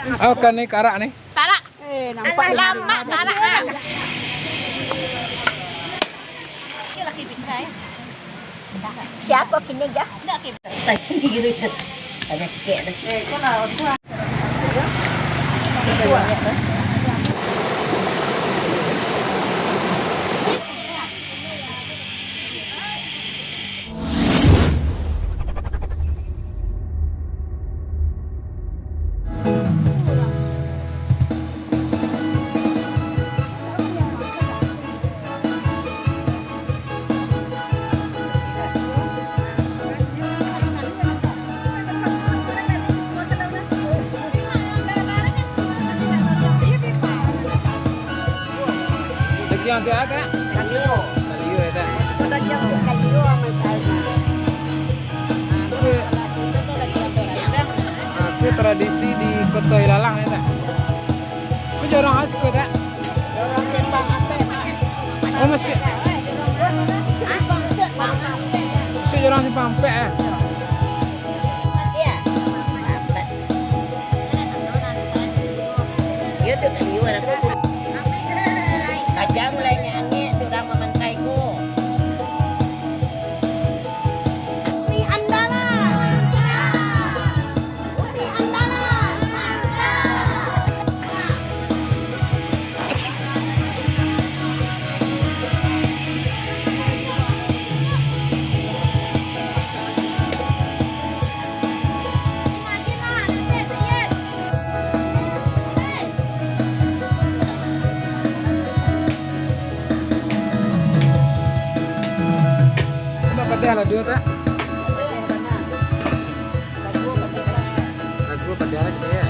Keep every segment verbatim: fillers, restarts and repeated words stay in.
Oh, kan ni karak ni. Tarak. Eh, nampak lamak tarak ah. Siapa kini dah? Ada kek dah. Eh, kau lah, Dagiang tu ado? Kalio. Kalio ado. Dagiang tu kalio, Mas Aina. Itu, itu tradisi di Koto Ilalang, ado? Itu jan urang Asko, ado? Oh, masih. Masih jan urang Simpang Ampek, eh? Iyo tu kalio lah tu. Tajam lah angek tu urang mamantai ko. Umi Andalan. Umi Andalan. Lagu padah lagi, ya.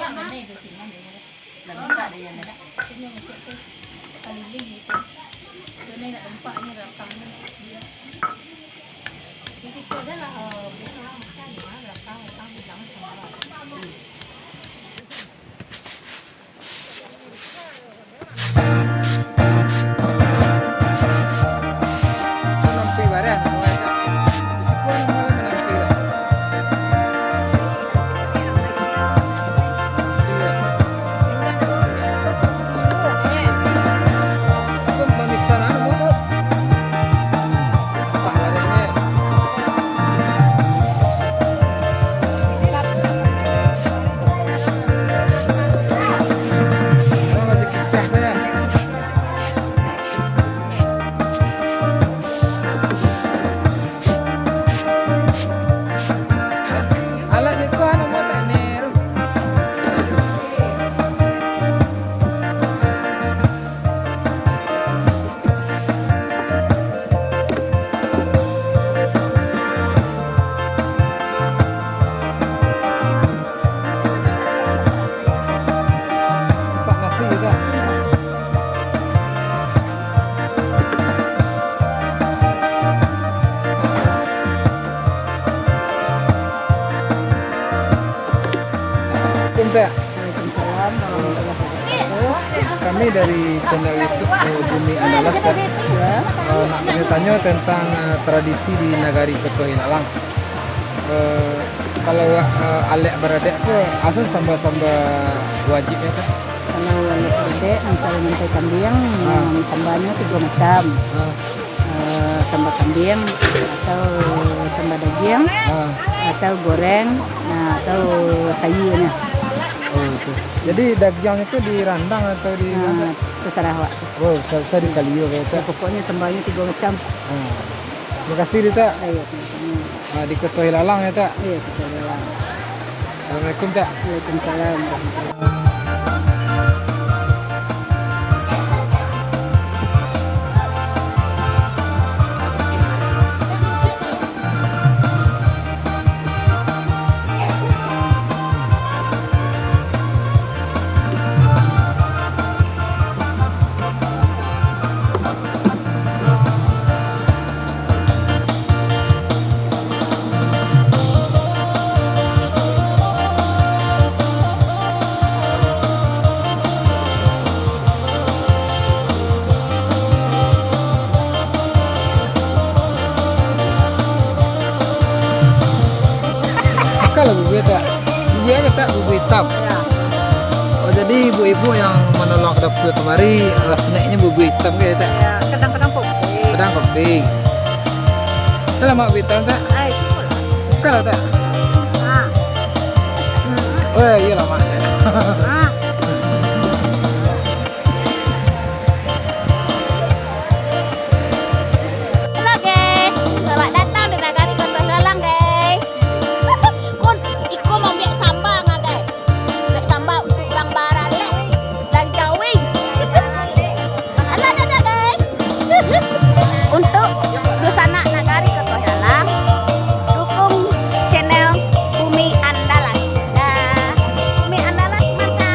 Masak nasi kita. Assalamualaikum, Tek. Waalaikumsalam warahmatullahi wabarakatuh. Kami dari channel YouTube, eh, Bumi Andalas, Tek. Ya. Eh, nak tanyo-tanyo tentang, eh, tradisi di Nagari Koto Ilalang. Eh, kalau, eh, alek baradek tu, asa samba-samba wajib ya, Tek? Kalau alek baradek, misal mantai kambiang, Ah. em, sambanyo tigo macam. Ah. Eh, samba kambiang, atau samba dagiang, Ah. atau goreng, nah, atau sayuanyo. Oh, itu. Jadi dagiang itu dirandang atau di Nah, terserah awak sih. Oh, bisa, bisa dikalio kayak itu. Ya, pokoknya sambanyo tigo macam. Ah. Terima kasih, Dita. Ayo, sama-sama. Ah, di Koto Ilalang ya, Tek? Iya, Koto Ilalang. Assalamualaikum, Tek. Waalaikumsalam. Akan lah bubui, Tek. Bubui apo, Tek? Bubui itam. Ya. Oh, jadi ibu-ibu yang manolong ka dapua kamari, eh, snacknyo bubui itam ke, Tek? Ya, kadang-kadang kopi. Kadang kopi. Dah lamo bubui itam, Tek? Ai, cukup lah. Bukan lah, Tek? Ah. Oh, iyo lah, Mak. Ah. Halo, guys, selamat datang di Nagari Koto Ilalang, guys. Kun, iko mambiak samba, guys. Biak samba untuk urang baralek, urang jauah. Halo, dadah, guys. Untuk dunsanak Nagari Koto Ilalang, dukung channel Bumi Andalas. Dah. Bumi Andalas, mantap.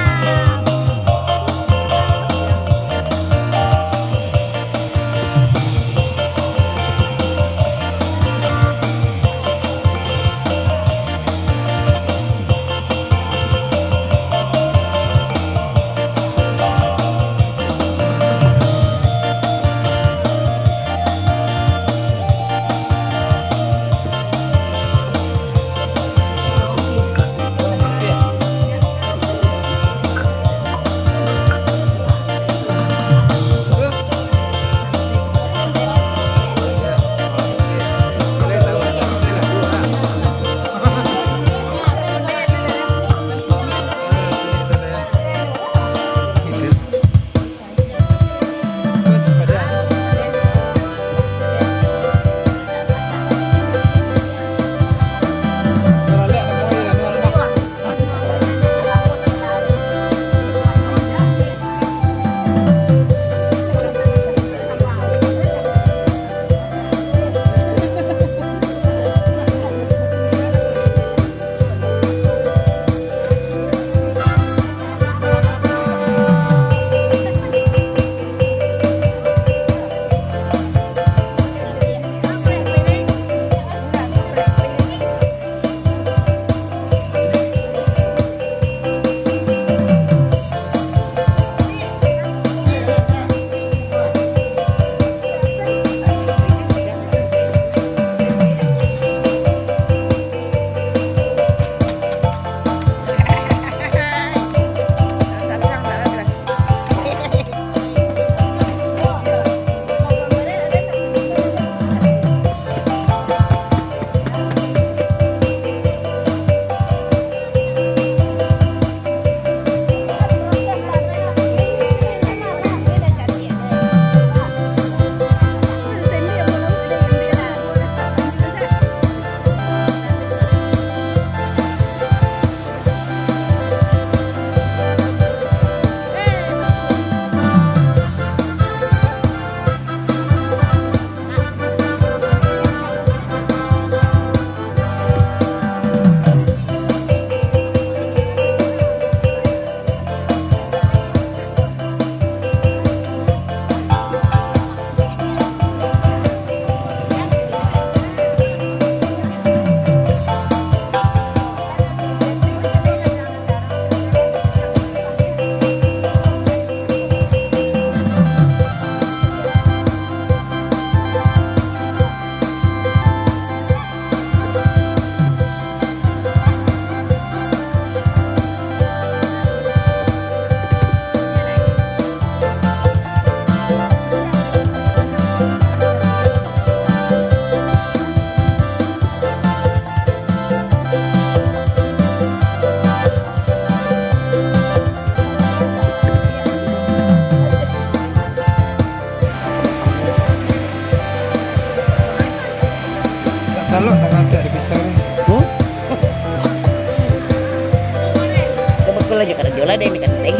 Lah, jo karajo lah, deh, ni kan, deh.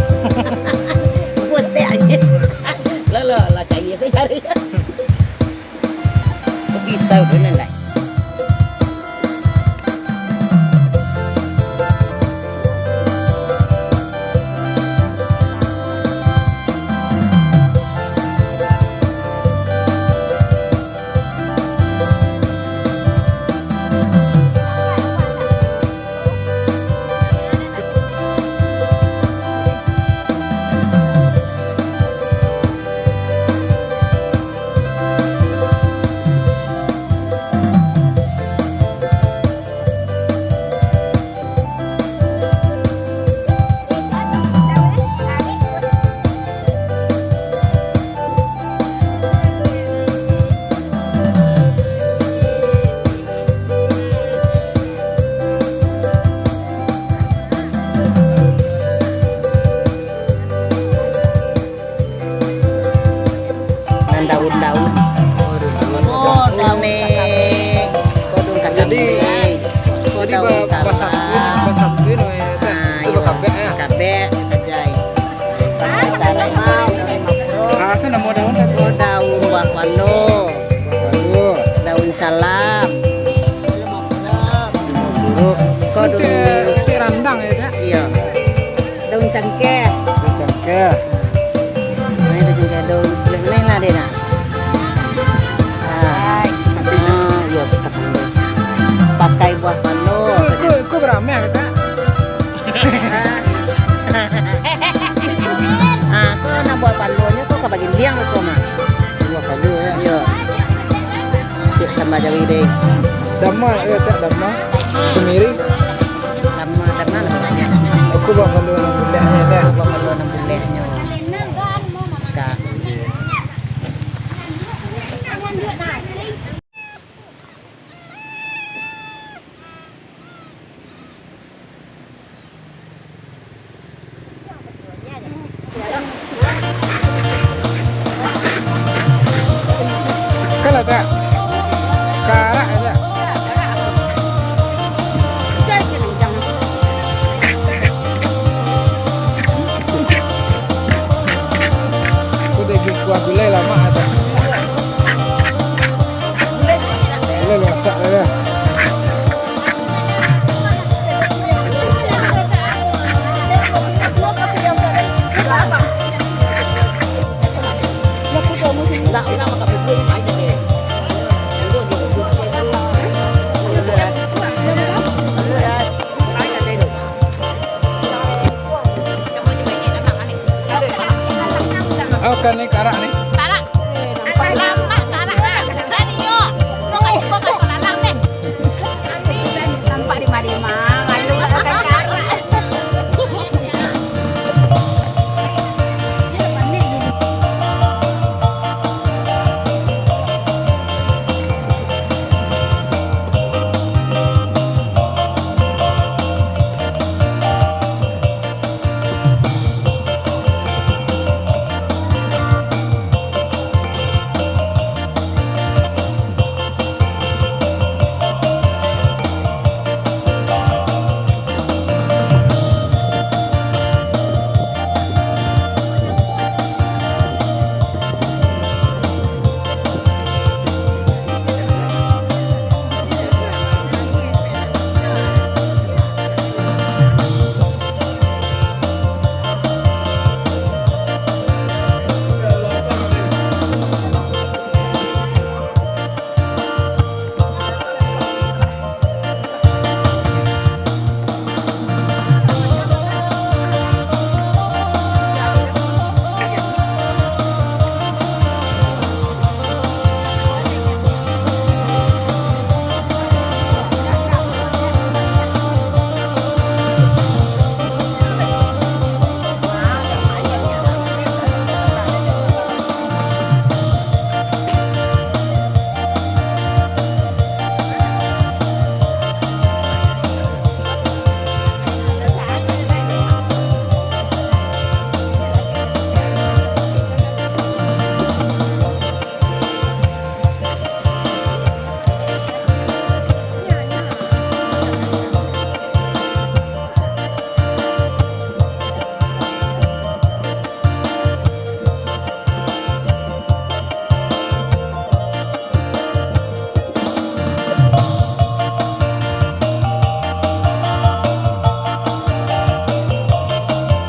Bos teh aja. Lah, lah, lah, cari, saya cari. Bisa, bener lah. Nan daun-daun. Oh, daun. Oh, daun. Kuning. Kodong kasambik. Jadi, jadi daun ba-, salam. Basambik, basambik, eh, teh. Ah, itu iyo. Bakabek, eh. Bakabek, bakajai. Bakajai sarai. Ah, asa namo daun teh? Oh, daun buah palo. Buah palo. Daun salam. Limo puluah. Ko daun. Tik, tik randang, ya, teh? Iyo. Daun cangkeh. Daun cangkeh. Nah, daun cangkeh, daun, daun lain lah deh, nah. Ah. Ah, iyo, tetap ada. Pakai buah palo. Ko, ko, ko baramo, kata? Ah, ko nak buah palonyo, ko ka bagindiang, ko mah. Buah palo, ya? Iyo. Cik samba jawi deh. Dama, ya, cak dama. Kemiri. Dama, dama lah. Aku buah palo nan bulehnyo, cak. Aku buah palo nan bulehnyo. Kak. Kan lah, tak? Karak aja. Udah kuah gulai lama aja. Gulai masak lah. Oh, kan ni karak ni.